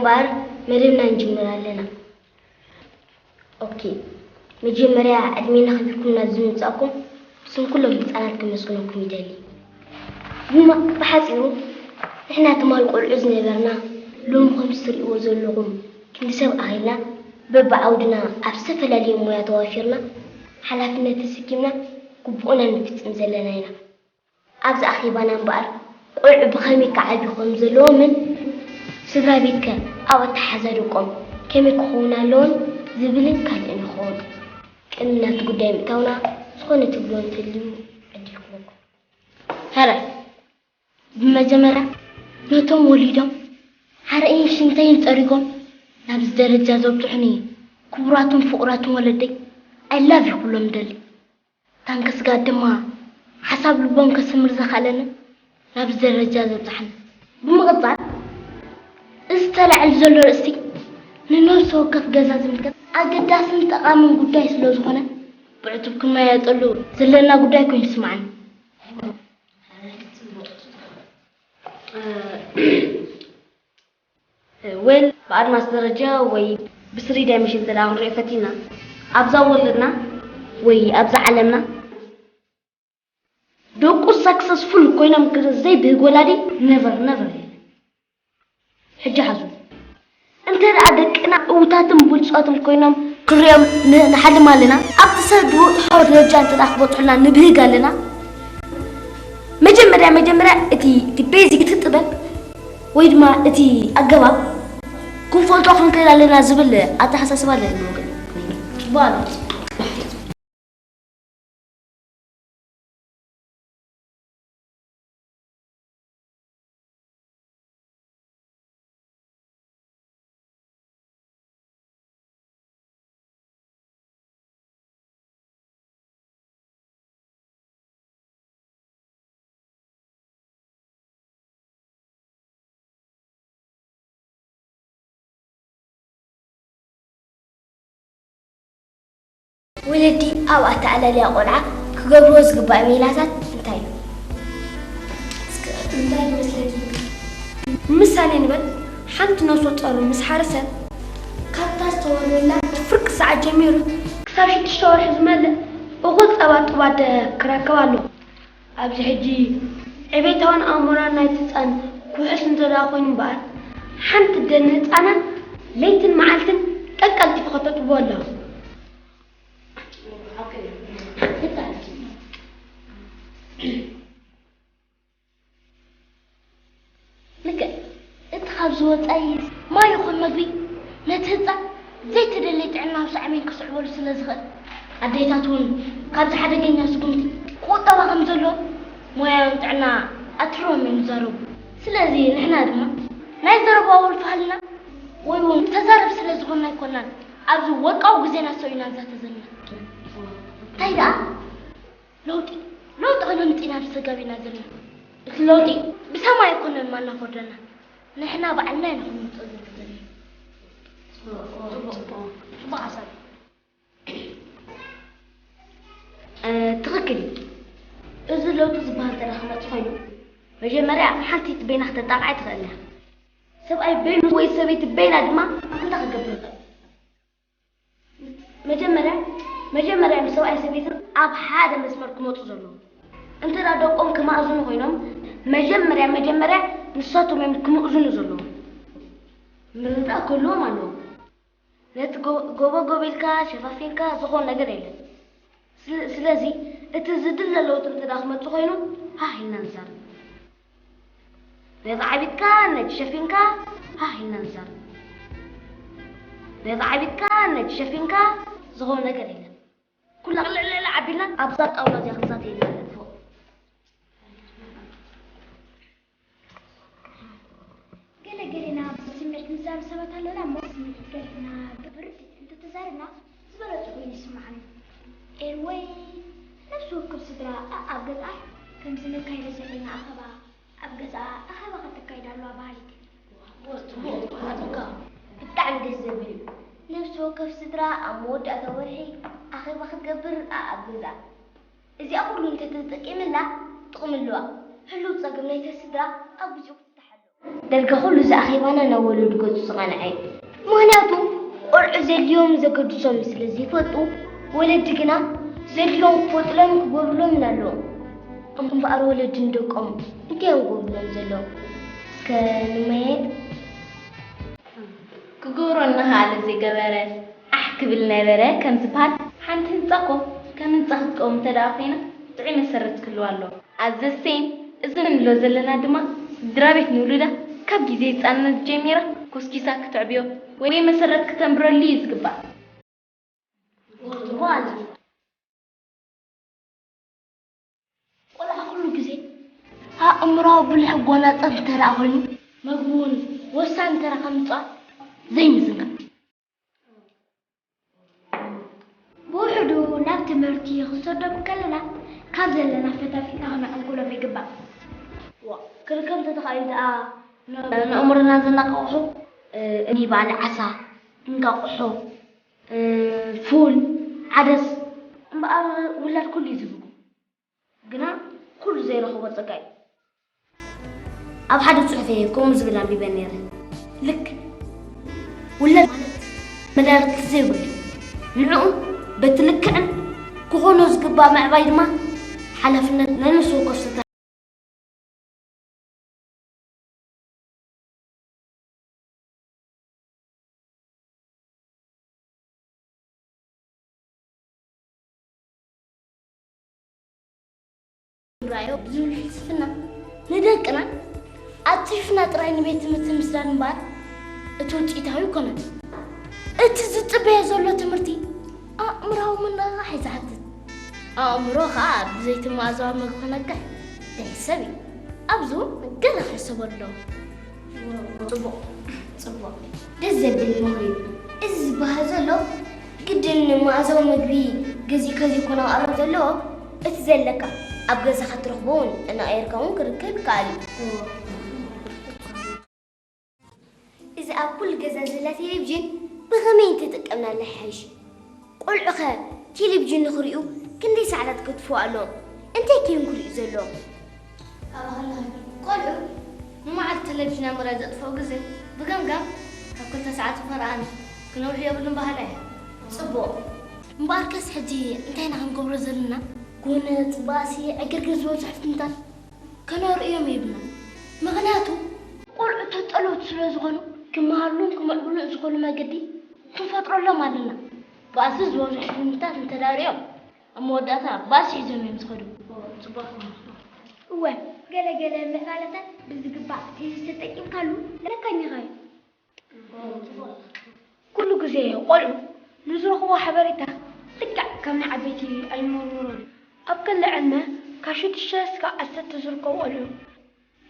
እምበኣር መደብና ንጅምር ኣለና። ኦኬ፣ መጀመርያ ዕድሜና ከፊልኩምና ዝመጻእኩም ብስም ኩሎም ህጻናት ከመስግነኩም ይደሊ። ብማ-፣ ብሓጺሩ ንሕና ትማል ቆልዑ ዝነበርና ሎሚ ከምዚ ትርእይዎ ዘለኹም ክንዲ ሰብ ኣኺልና በብዓውድና ኣብ ዝተፈላለየ ሞያ ተዋፊርና ሓላፍነት ተሰኪምና ግቡእና ንፍጽም ዘለና ኢና። ኣብዚ ኣኼባና እምበኣር ቆልዑ ብኸመይ ክዓብዩ ከም ዘለዎምን ስድራ ቤትከ ኣብ ኣተሓሕዛ ደቆም ከመይ ክኸውን ኣለዎን ዝብልን ካልእን ይኸውን። ቅድሚ ናብቲ ጉዳይ ምእታውና ዝኾነ ትብልዎ እንተልዩ ዕድል ክህበኩም። ሕራይ። ብመጀመርያ ነቶም ወሊዶም ሓረይን ሽንተይን ጸሪጎም ናብዚ ደረጃ ዘብጽሑኒ ክቡራትን ፍቑራትን ወለደይ I love you ክብሎም እደሊ። ታንክስ ጋድ ድማ ሓሳብ ልቦም ከስምር ዘኽኣለንን ናብዚ ደረጃ ዘብጽሓንን። ብምቕጻል እዚ ተላዒሉ ዘሎ ኣርእስቲ ንነፍሲ ወከፍ ገዛ ዝምልከት ኣገዳስን ጠቓምን ጉዳይ ስለ ዝኾነ ብዕቱብ ክንመያየጠሉ ዘለና ጉዳይ ኮይኑ ይስምዓኒ። ዌል ብኣድማስ ደረጃ ወይ ብስሪ ዳይሜንሽን እንተ ደኣ ክንሪኦ ፈቲና ኣብዛ ወርልድና ወይ ኣብዛ ዓለምና ደቁ ሳክሰስፉል ኮይኖም ክርኢ ዘይብህግ ወላዲ ነቨር ነቨር የለን። ሕጂ ሓዙ እንተ ደኣ ደቅና ዕውታትን ብሉጻትን ኮይኖም ክንሪኦም ን- ንሓልም ኣለና። ኣብቲ ሰብ ዝበጽሖ ደረጃ እንተ ደኣ ክበጽሑልና ንብህግ ኣለና። መጀመርያ መጀመርያ እቲ እቲ ቤዚክ እቲ ጥበብ ወይ ድማ እቲ ኣገባብ ክንፈልጦ ክንክእል ኣለና ዝብል ኣተሓሳስባ ኣለኒ ብወገን። ጽቡቕ ኣሎ። ወለዲ ኣብ ኣተኣላልያ ቆልዓ ክገብርዎ ዝግባእ ሜላታት እንታይ እዩ? እስከ እንታይ ይመስለኪ? ምሳሌ ንበል፣ ሓንቲ ነፍሰ ጾር ምስ ሓረሰት፣ ካብታ ዝተወልወላ ፍርቂ ሰዓት ጀሚሩ ክሳብ ሽዱሽተ ወርሒ ዝመልእ እኹል ጸባ ጥባደ ክረክብ ኣለዎ። ኣብዚ ሕጂ ዕቤታውን ኣእምሮን ናይቲ ህጻን ውሑስ እንተ ደኣ ኮይኑ እምበኣር፣ ሓንቲ ኣደ ንህጻና ለይትን መዓልትን ቀቀልጢፋ ከተጥብቦ ኣለዋ። ልክዕ። እቲ ካብዚ ወጻኢ ማይ ይኹን መግቢ ነቲ ህጻን ዘይተደለየ ጥዕናዊ ሳዕቤን ከስዕበሉ ስለ ዝኽእል፣ ኣዴታት እውን ካብዚ ሓደገኛ ስጉምቲ ክቑጠባ ከም ዘለወን ሞያውያን ጥዕና ኣትሪሮም እዮም ዝዛረቡ። ስለዚ ንሕና ድማ ናይ ዘረባ ወልፊ ሃልና ወይ እውን ተዛረብቲ ስለ ዝኾንና ኣይኮንናን ኣብዚ ወርቃዊ ግዜና ሰዊእና ንዛተ ዘለና። እንታይ ደኣ? ለውጢ፣ ለውጢ ከነምጽእ ኢና ተሰጋቢና ዘለና። እቲ ለውጢ ብሰማይ ኣይኮነን ማና ክወርደና፣ ንሕና ባዕልና ኢና ክነምጽኦ ዘለና ዘለና። ጽቡቕ፣ ጽቡቕ፣ ጽቡቕ ሓሳብ። እ፣ ትኽክል እዩ። እዚ ለውጢ ዝበሃል እንተ ደኣ ክመጽእ ኮይኑ፣ መጀመርያ ሓንቲ በይና ክተጣቕዓ ኣይትኽእልን እያ። ሰብኣይ በይኑ ወይ ሰበይቲ በይና ድማ እንታይ ክገብር ይኽእል? መጀመርያ፣ መጀመርያ ንሰብኣይን ሰበይትን ኣብ ሓደ መስመር ክመጹ ዘለዎም። እንተ ደኣ ደቆም ክማእዝኑ ኮይኖም፣ መጀመርያ፣ መጀመርያ ንሳቶም እዮም ክምእዝኑ ዘለዎም። ምርድዳእ ክህልዎም ኣለዎም። ነቲ ጎ-፣ ጎቦ ጎቢልካ፣ ሸፋፊንካ ዝኾን ነገር የለን። ስለ-፣ ስለዚ፣ እቲ ዝድለ ለውጢ እንተ ደኣ ክመጽእ ኮይኑ፣ ሃህ ኢልና ንዛረብ። ነቲ ዓቢጥካ ነቲ ሸፊንካ ሃህ ኢልና ንዛረብ። ነቲ ዓቢጥካ ነቲ ሸፊንካ ዝኸውን ነገር የለን። ኩላ ቅልዕልዕልዕ ኣቢልና ኣብዛ ጣውላ እዚኣ ክንዛተ ኢና ዘለና። ፎእ። ገለ ገሌና ብስምዒት ንዛረብ ሰባት ኣለና እሞ፣ ስምዒት ገሊዕና ብርድእ እንተተዛሪብና ዝበለጸ ኮይኑ ይስምዓኒ። ኤንወይ፣ ነፍሲ ወከፍ ስድራ ኣኣብ ገዝኣ ከምዚ ነካይዶ ዘለና ኣኸባ ኣብ ገዝኣ ኣኸባ ከተካይድ ኣለዋ በሃሊት እየ። ጽቡቕ፣ ጽቡቕ ሓሳብካ። ብጣዕሚ ደስ ዘብል እዩ። ነፍሲ ወከፍ ስድራ ኣብ መወዳእታ ወርሒ ኣኼባ ክትገብር ኣኣብ ገዝኣ። እዚኣ ኩሉ እንተተጠቂምላ ጥቕሚ ኣለዋ። ህሉው ጸገም ናይታ ስድራ ኣብ ግዜኡ ክፍታሕ ኣለዎ። ደርጋ ኩሉ እዚ ኣኼባና ናብ ወለዱ ገጹ ዝቐንዐ እዩ። ምኽንያቱ ቆልዑ ዘድልዮም ዘገድሶም ስለ ዘይፈልጡ፣ ወለዲ ግና ዘድልዮም ክፈልጡሎምን ክገብሩሎምን ኣለዎም። እምበኣር ወለዲ ንደቆም እንታይ እዮም ክገብሩሎም ዘለዎም? እስከ ንመየጥ። ክገብሮ እናኸኣለ ዘይገበረ ዓሕ ክብል ነበረ ከም ዝበሃል፣ ሓንቲ ህንጻ እኮ ከም ህንጻ ክትቀውም እንተ ደኣ ኮይና ጥዑይ መሰረት ክህልዋ ኣለዎ። ኣዘሴም እዚ ንብሎ ዘለና ድማ ስድራ ቤት ንውሉዳ ካብ ግዜ ህጻንነት ጀሚራ ኮስኪሳ ክተዕብዮ ወይ መሰረት ክተንብረሉ እዩ ዝግባእ። ቆልዓ ኩሉ ግዜ ኣእምራዊ ብልሒ ክጎናጸፍ እንተ ደኣ ኮይኑ፣ መግቢ እውን ወሳኒ ተራ ከም ዝጻወት ዘይምዝንጋዕ። ብውሕዱ ናብ ትምህርቲ ክሰዶም ከለና ካብ ዘለና ፈታቲና ክነዕንቁሎም ይግባእ። ዋ፣ ክርከብ እንተተኻኢሉ ደኣ ን-፣ ንኣእምሮና ዘነቃቕሑ፣ እ፣ እኒ በዓል ዓሳ፣ እንቃቑሖ፣ እ፣ ፉል፣ ዓደስ፣ እምበኣር ውላድ ኩሉ እዩ ዝብሉ። ግና ኩሉ ዘይረኽቦ ጸጋ እዩ። ኣብ ሓደ ጽሑፈይ ከምኡ ዝብል ኣንቢበ ነይረ። ልክ ውላድ ማለት መዳርግቲ ዘይብሉ እዩ። ንዕኡ በቲ ልክዕን ክኾኖ ዝግባእ ምዕባይ ድማ ሓላፍነት ነንሱ ወከፍ ስድራ ራዮ ብዝብል ፍልስፍና ንደቅና ኣጽፊፍና ጥራይ ንቤት ትምህርቲ ምስዳድ እምበኣር እቲ ውጽኢታዊ ኣይኮነን። እቲ ዝጽበዮ ዘሎ ትምህርቲ ኣእምራዊ ምንቕቓሕ እዩ ዝሓትት። ኣእምሮ ኸኣ ብዘይቲ መኣዛዊ መግቢ ክነቅሕ ዘይሕሰብ እዩ። ኣብዚ እውን ገለ ክሕሰበሉ ኣለዎ። ጽቡቕ፣ ጽቡቕ። ደስ ዘብል ምኽሪ እዩ። እዚ ዝበሃል ዘሎ ግድን መኣዛዊ መግቢ ገዚእካ ዘይኮነ ክቐርብ ዘለዎ፣ እቲ ዘለካ ኣብ ገዛኻ እትረኽቦ እውን እናቐየርካ እውን ክርከብ ይከኣል እዩ። እዚ ኣብ ኩሉ ገዛ ዘላ ቴሌቪዥን ብኸመይ እንተጠቀምናላ ይሓይሽ? ቆልዑኸ ቴሌቪዥን ንኽርእዩ ክንደይ ሰዓታት ከጥፍኡ ኣለዎም? እንታይ ከ እዮም ክርእዩ ዘለዎም? ኣባህልና ቆልዑ ንመዓልቲ ቴሌቪዥን ኣብ ምርኣይ ዘጥፍኦ ግዜ ብገምጋም ካብ ክልተ ሰዓት ይፈርኣን ክነውሒ የብሉን በሃላይ እየ። ጽቡቕ። እምበኣርከስ ሕጂ እንታይ ኢና ክንገብሮ ዘለና? ጎነጽ፣ ባእሲ፣ ዕግርግር ዝበዝሖ ፊልምታት ከነርእዮም የብልናን። ምኽንያቱ ቆልዑ ተጸለውቲ ስለ ዝኾኑ ክመሃሩሉን ክምዕብሉን ዝኽእሉ መገዲ ክንፈጥረሎም ኣለና። ባእሲ ዝበዝሖ ፊልምታት እንተ ደኣ ርእዮም ኣብ መወዳእታ ባእሲ ሒዞም እዮም ዝኸዱ። እወ፣ ገለ ገለ ምዕባለታት ብዝግባእ ተዘይተጠቂምካሉ መካኒኻ እዩ። ኩሉ ግዜ ቆልዑ ንዝረኽቦ ሓበሬታ ልክዕ ከም ናይ ዓበይቲ ኣይመርምሮን እዮም። ኣብ ክሊ ዕድመ ካብ ሽዱሽተ እስካብ ዓሰርተ ዝርከቡ ቆልዑ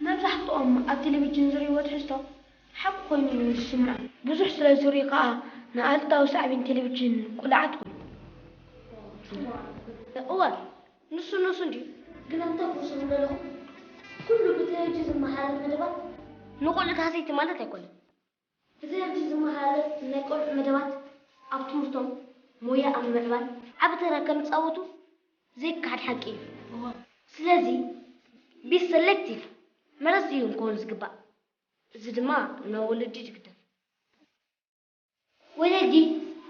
መብዛሕትኦም ኣብ ቴሌቪዥን ዝርእይዎ ትሕዝቶ ሓቂ ኮይኑ እዩ ዝስምዖም። ብዙሕ ስለ ዝርእዩ ከኣ ንኣሉታዊ ሳዕቤን ቴሌቪዥን ቁሉዓት ኮይኑ። እወ፣ ንሱ ንሱ እንድዩ። ግን እንታይ ክውስኹም ደለኹም? ኩሉ ብቴሌቪዥን ዝመሓላለፍ መደባት ንቆልዑ ሃሰይቲ ማለት ኣይኮነን። ብቴሌቪዥን ዝመሓላለፍ ናይ ቆልዑ መደባት ኣብ ትምህርቶም፣ ሞያ ኣብ ምምዕባል ዓቢ ተራ ከም ዝጻወቱ ዘይከሓድ ሓቂ እዩ። ስለዚ፣ be selective፣ መረጽቲ እዮም ክኾኑ ዝግባእ። እዚ ድማ ናብ ወለዲ እዩ ዝግደፍ። ወለዲ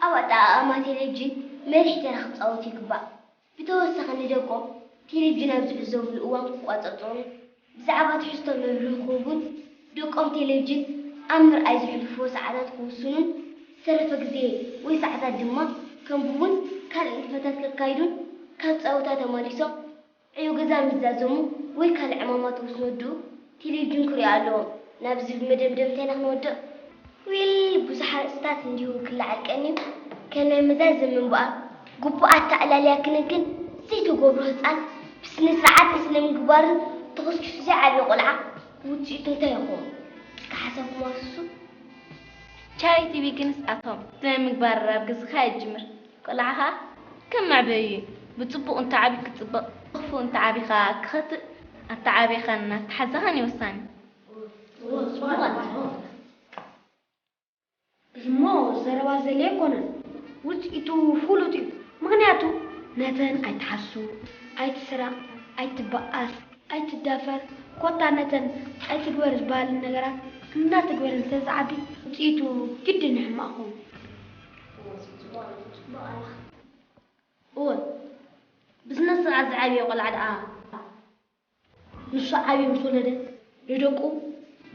ኣብ ኣጠቓቕማ ቴሌቪዥን መሪሕ ተራ ክጻወቱ ይግባእ። ብተወሳኺ ንደቆም ቴሌቪዥን ኣብ ዝዕዘብሉ እዋን ክቆጻጸሩን ብዛዕባ ትሕዝቶ መብርሂ ክህቡን ደቆም ቴሌቪዥን ኣብ ምርኣይ ዘሕልፍዎ ሰዓታት ክውስኑን ዝተረፈ ግዜ ወይ ሰዓታት ድማ ከንብቡን ካልእ ንጥፈታት ከካይዱን ካብ ጸወታ ተመሊሶም ዕዮ ገዛ ምስ ዛዘሙ ወይ ካልእ ዕማማት ምስ ወድኡ ቴሌቪዥን ክርእዩ ኣለዎም ናብ ዝብል መደምደምታ ኢና ክንወድቕ። ዊል ብዙሕ ኣርእስታት እንዲሁ ክለዓል ቀንዩ። ከመይ መዛዘሚ እምበኣር ግቡእ ኣተኣላልያ ክንክን ዘይተገብሮ ህጻን ብስነ ስርዓት ስለ ምግባርን ተኾስኪሱ ዘይዓብየ ቆልዓ ውጽኢቱ እንታይ ይኸውን? እስከ ሓሳብኩም ኣፍስሱ። ቻሪቲ ቢግንስ ኣት ሆም። ስነ ምግባር ኣብ ገዛኻ ይጅምር። ቆልዓኻ ከም መዕበዩ እዩ። ብጽቡቕ እንተዓብዩ ክጽብቕ፣ ብኽፉእ እንተዓቢኻ ክኸትእ፣ ኣተዓባብያኻን ኣተሓዛኻን እዩ ወሳኒ። እሞ ዘረባ ዘድልዮ ኣይኮነን። ውጽኢቱ ፍሉጥ እዩ። ምኽንያቱ ነተን ኣይትሓሱ፣ ኣይትስረቕ፣ ኣይትበኣስ፣ ኣይትዳፈር፣ ኮታ ነተን ኣይትግበር ዝበሃለን ነገራት እናተግበረን ስለ ዝዓቢ፣ ውፅኢቱ ግድን ሕማቕ ክኸውን። እወ፣ ብስነ ስርዓት ዝዓበየ ቆልዓ ደኣ ንሱ ዓብዩ ምስ ወለደ፣ ንደቁ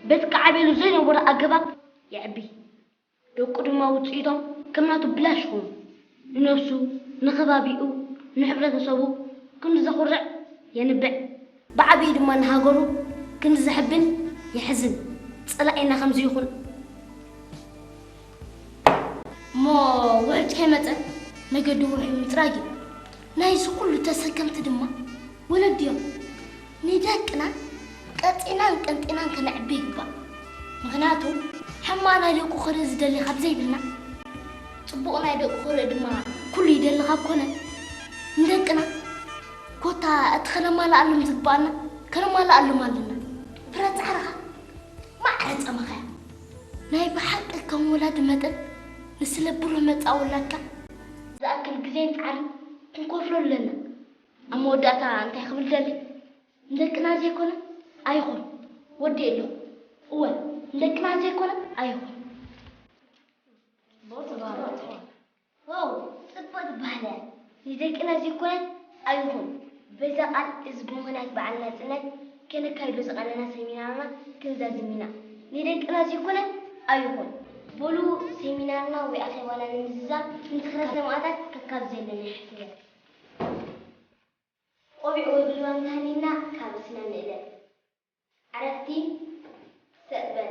በቲ ክዓብየሉ ዘይነበሮ ኣገባብ የዕቢ። ደቁ ድማ ውፅኢቶም ከም ናቱ ብላሽ ይኸውን። ንነብሱ፣ ንኸባቢኡ፣ ንሕብረተሰቡ ክንዲ ዘኹርዕ የንብዕ። ብዓብዩ ድማ ንሃገሩ ክንዲ ዘሕብን የሕዝን። ጸላኢና ከምዚ ይኹን። እሞ ውሕጅ ከይመጸ መገዱ ውሕዩ ምጽራግ እዩ። ናይዚ ኩሉ ተሰከምቲ ድማ ወለዲ እዮም። ንደቅና ቀጢናን ቀንጢናን ከነዕቢ ይግባእ። ምኽንያቱ ሕማቕ ናይ ደቁ ክርኢ ዝደሊ ካብ ዘይብልና፣ ጽቡቕ ናይ ደቁ ክርኢ ድማ ኩሉ ይደሊ ካብ ኮነ፣ ንደቅና ኮታ እቲ ከነማልኣሎም ዝግባኣና ከነማልኣሎም ኣለና። ፍረ ጻዕርኻ ማዕረ ጸመኻያ። ናይ ብሓቂ ከም ወላዲ መጠን ንስለ ብሩህ መጻኢ ወላድካ ዝኣክል ግዜን ጻዕርን ክንከፍሎ ኣለና። ኣብ መወዳእታ እንታይ ክብል ደሊ? ንደቅና ዘይኮነ ኣይኹን። ወዲ ኣለኹ። እወ፣ ንደቅና ዘይኮነ ኣይኹን። ዋው፣ ጽብቕቲ ባህሊ እያ። ንደቅና ዘይኮነ ኣይኹን። በዛ ቃል እዚ ብምኽንያት በዓል ናጽነት ከነካይዶ ዝቐነና ሰሚናርና ክንዛዝም ኢና። ንደቅና ዘይኮነ ኣይኹን። በሉ፣ ሰሚናርና ወይ ኣኼባና ንምዝዛም ንትኽረ ሰማእታት ከካብ ዘለና ይሕትት። ቆቢዕ ወይ ጉልባብ እንተሃልዩና ካብ ርእስና ንእለ። ዕረፍቲ ሰጥ በል።